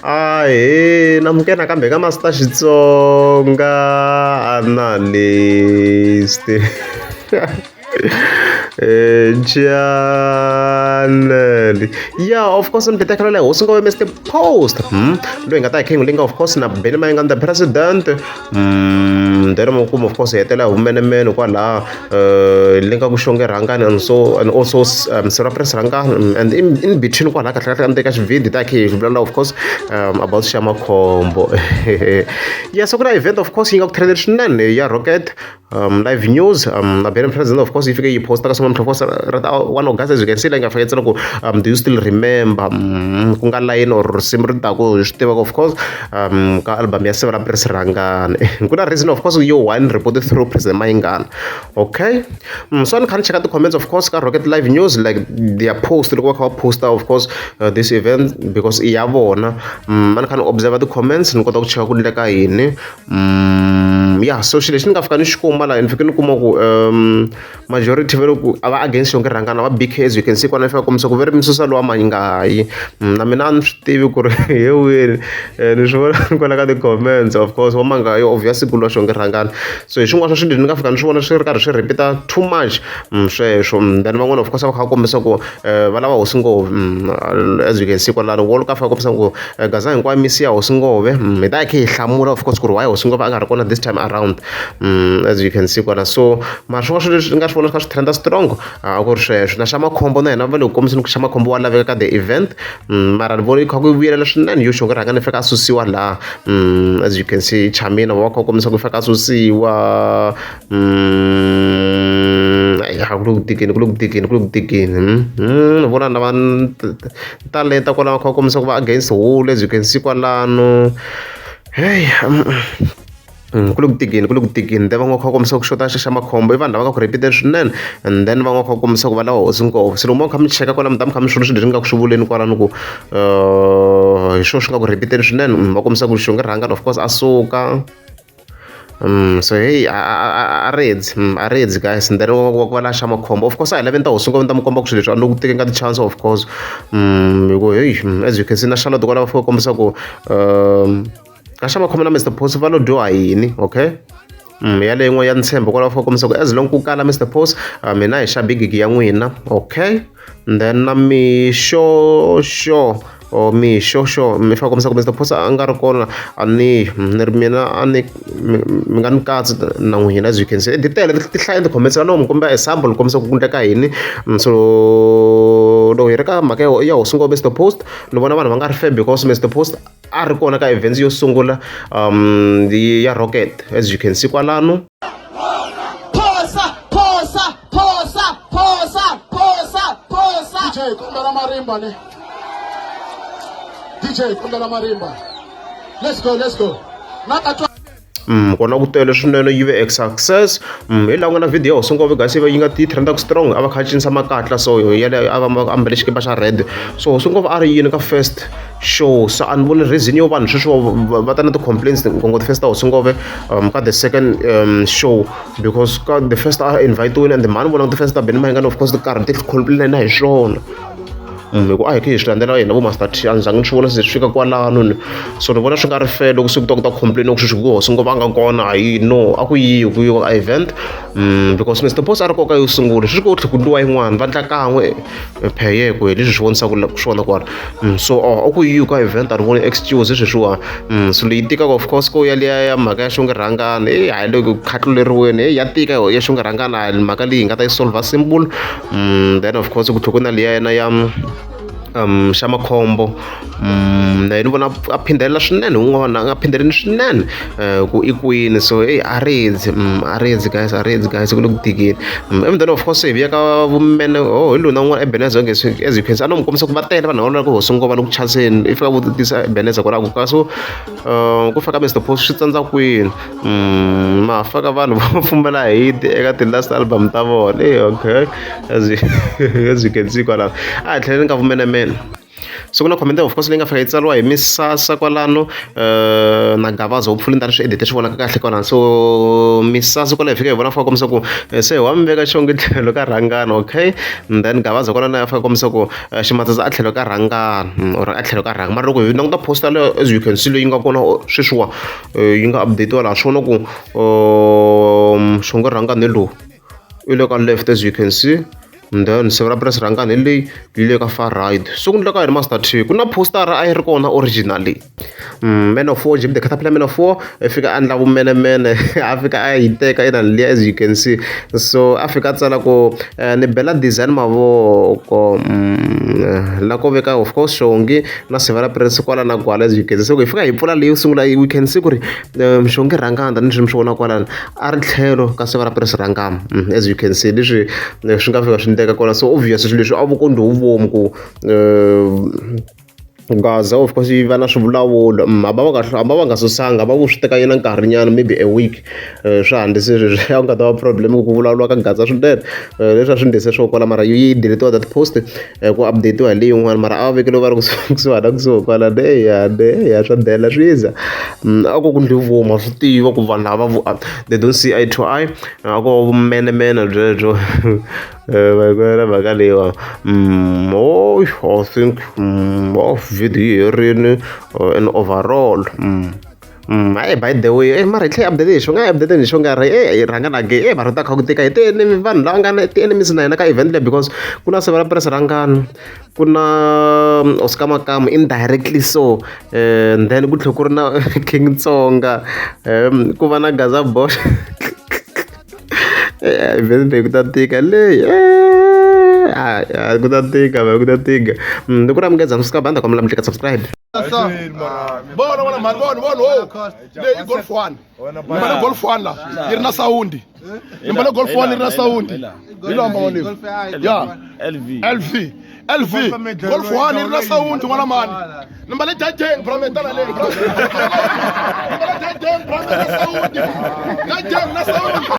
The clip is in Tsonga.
Ahee namukela nakambe ka Master Xitsonga Analyst channel yeah of course ni tekela leyi hosi ngove Mr Post loyi nga ta hi King Linga of course na Benny Mayengani the president then makumu of course hi hetelela hi humenemene kwalaha le ka ku xonge rhangani and so and also Sir Prince Rhangani and in between kwalaha kahle kahle endzeni ka xivhidyo ta khe hi vulavula of course about xa makhombo yeah so ku na event of course yi nga ku trendeni swinene ya Rocket live news na Benny President of course yi fike yi posta ka swin'wana of course ra ta 1 August as you can see la yi nga fika yi tsala ku do you still remember ku nga layeni or risimu ri taku hi swi tivaka of course ka album ya Sir Prince Rhangani ku na reason of course yo one reported through President Mayengani okay so a ni kha ni cheka ti-comments of course ka Rocket Live News like their post loko va kha va posta of course this event because i ya vona a ni kha ni observe ti-comments ni kota ku cheka ku endleka yini yeah so xilo lexi ni nga fika ni xi kuma laha ni fike ni kuma ku majority va le ku a va against Xongi Rhangani va B_K as you can see kwala ni fika kombisa ku ve ri mi susa lowa Mangayi na mina a ni swi tivi ku ri he wini ni swi vona kwala ka ti-comments of course wa Mangayi obviously ku lwa Xongi Rhangani so hi swin'wana swa swilo leswi ni nga fika ni swi vona swi ri karhi swi repeat-a too much sweswo then van'wana of course va kha va kombisa ku va lava hosi ngove as you can see kwalano wo ka fika kombisa ku gaza hinkwayo misi ya hosi ngove hi ta hi kha hi hlamula of course ku ri why hosi ngove a nga ri kona this time around as you can see kwala so mara swin'wana swilo leswi ni nga swi vona swi kha swi trenda strong a ku ri sweswo na xa makhombo na yena va le ku kombiseni ku xa makhombo wa laveka ka the event mara ni vona yi kha ku vuyelela swinene yo Xongi Rhangani i fika a susiwa laha as you can see Chamina va kha va kombisa ku i fika a susiwa ya ku le ku tikeni ku le ku tikeni ku le ku tikeni ni vona na va talenta kwalaho va kha va kombisa ku va against hulu as you can see kwalano hey ku le ku tikeni ku le ku tikeni then van'wana va kha va kombisa ku xota xa makhombo i vanhu lava nga ku repeat-eni swinene and then van'wana va kha va kombisa ku va lava hosi ngopfu se loko mo kha mi cheka kwala mi ta mi kha mi swi vona swilo leswi ni nga ku swi vuleni kwalano ku hi swona swi nga ku repeat-eni swinene va kombisa ku Xongi Rhangani of course a suka so hey a redzi a redzi guys and then va va la xa makhombo of course a hi laveni ta hosi ngopfu ni ta mi komba ku swilo leswi a ni ku tekeni ka ti-chance of course hi ku hey as you can see na Charlotte kwala va fika kombisa ku ka xa makhombo na Mr Post va lo dyoha yini okay yaleyo yin'wana ya ntshembo kwala va fika kombisa ku as long ku kala Mr Post mina hi xa bigigi ya n'wina okay and then na mixoxo or mixoxo mi fika kombisa ku Mr Post a nga ri kona a ni ni ri mina a ni mi nga ni katsi na n'wina as you can see ti tele ti hlaye ti-comments a no mi komba example ni kombisa ku ku endleka yini so loko hi ri ka mhaka ya hosi ngopfu Mr Post ni vona vanhu va nga ri fair because Mr Post a ri kona ka events yo sungula ya Rocket as you can see kwalano Phosa, phosa, phosa, phosa, phosa, phosa. DJ kombela marimba ne. DJ kombela marimba. Let's go, let's go. Na ka twa Kona ku tele swinene yi ve a success hi laha ku nga na video ya hosi ngove guys yi va yi nga ti trendaka strong a va kha a cinisa makatla so yaleyo a va ambale xikipa xa red so hosi ngove a ri yini ka first show so a ni voni reason yo vanhu sweswi va ta na ti-complaints ngopfu first ta hosi ngove ka the second show because ka the first a invite-wini and mhani vona ti-first ta Benny Mayengani of course ti karhi ti complain hi swona hi ku a hi khe hi swi landzela hina vo Master T a ni zangi ni swi vona se swi fika kwalano ni so ni vona swi nga ri fair loko se ku ta ku ta complain ku sweswi ku hosi ngopfu a nga kona hayi no a ku yiwi ku yiwa event because Mr Post a ri koka yo sungula swi ku tlhe ku ndliwa yin'wana va ndla kan'we pheye ku hi leswi swi vonisaka swona kwala so a ku yiwi ka event a ni voni excuse sweswiwani so leyi tikaka of course ko yaliya ya mhaka ya Xongi Rhangani heyi hayi le ku khatluleriweni heyi ya tika ya Xongi Rhangani a hi mhaka leyi hi nga ta yi solver simple then of course ku tlhe ku na liya yena ya xa makhombo na yena ni vona a phindhelela swinene un'wana a nga phindheleli swinene ku i kwini so heyi a redzi a redzi guys a redzi guys ku le ku tikeni and then of course hi vuya ka vumene oh hi loyi na un'wana Ebenezer as you can see a no mi kombisa ku va tele vanhu lava ku hosi ngova le ku chaseni i fika vutisa Ebenezer kwalaho ku kasi ku fika Mr Post swi tsandza kwini ma faka vanhu vo pfumala hit eka ti-last album ta vona okay as you can see kwalaho a hi tlheleni ka vumenemene So ku na comment of course leyi nga fika yi tsariwa hi Misasa kwalano na Gavaza hopefully ni ta ri swi edit swi vonaka kahle kwalano. So Misasa kwala hi fika hi vona fika kombisa ku se wa mi veka Xongi tlhelo ka Rhangani, okay, and then Gavaza kwalano ya fika kombisa ku Ximatsatsa a tlhelo ka Rhangani or a tlhelo ka Rhanga. Mara loko hi languta poster leyo, as you can see, leyi nga kona sweswiwa yi nga update-iwa laha, swi vona ku Xongi Rhangani hi lowu i le ka left, as you can see, and then Sivara Prince Rhangani hi leyi yi le ka far right. So ku endleka yini, Master T? Ku na postara a yi ri kona originally. Man of War, Jim the Caterpillar, Man of War, i fika a endla vumenemene, a fika a yi teka inani liya, as you can see. So a fika a tsala ku ni bela design mavoko la ko veka of course Xongi na Sivara Prince kwala na kwala, as you can see. So hi fika hi pfula leyo sungula, we can see ku ri Xongi Rhangani tanihi mi swi vona kwalano a ri tlhelo ka Sivara Prince Rhangani, as you can see, leswi swi nga fika swi endleka kwala. So obvious swilo leswi a vo ku ndzi vomu ku Gaza of course yi va na swivulavulo. Hamba va nga hamba va nga susanga, va ku swi teka yena nkarhinyana, maybe a week, swa handzise sweswi a ku nga ta va problem ku vulavuriwa ka Gaza swinene. Leswi a swi ndlise swo kwala, mara yi delete-iwa that post, ku update-iwa hi leyin'wana, mara a va vekeliwe va ri kusuhani na kusuhi kwala. Eya eya, swa dela swi za a ku ku ndli vomu, swi tiva ku vanhu lava they don't see eye to eye, a ko vumenemene byebyo va mhaka leyiwa. Oh, I think oh, video yi herini and overall hayi, by the way, mara hi tlhela hi update hi xo nga hi update hi xo nga ri e rhanga na ge e mara ta kha ku tika hi ti-enemy, vanhu lava nga na ti-enemies na hina ka event leyi, because ku na Sivara Prince Rhangani, ku na Oscar Makamu indirectly, so and then ku tlhela ku ri na King Tsonga, ku va na Gaza Bosch. Event leyi ku ta tika leyi, ku ta tika, ku ta tika. Ni ku ri amukeza ni banda kwamela mi tlika subscribe. Vona, vona mhani, vona, vona, ho leyi i Golf 1, ni mbale Golf 1 la yi ri na sawundi, ni mbale Golf 1 yi ri na sawundi, hi lomba wona ya LV. LV, LV Golf 1 yi ri na sawundi, n'wana mani, ni mbale jajeng brametana leyi, ni mbale jajeng bramet na sawundi, jajeng na sawundi.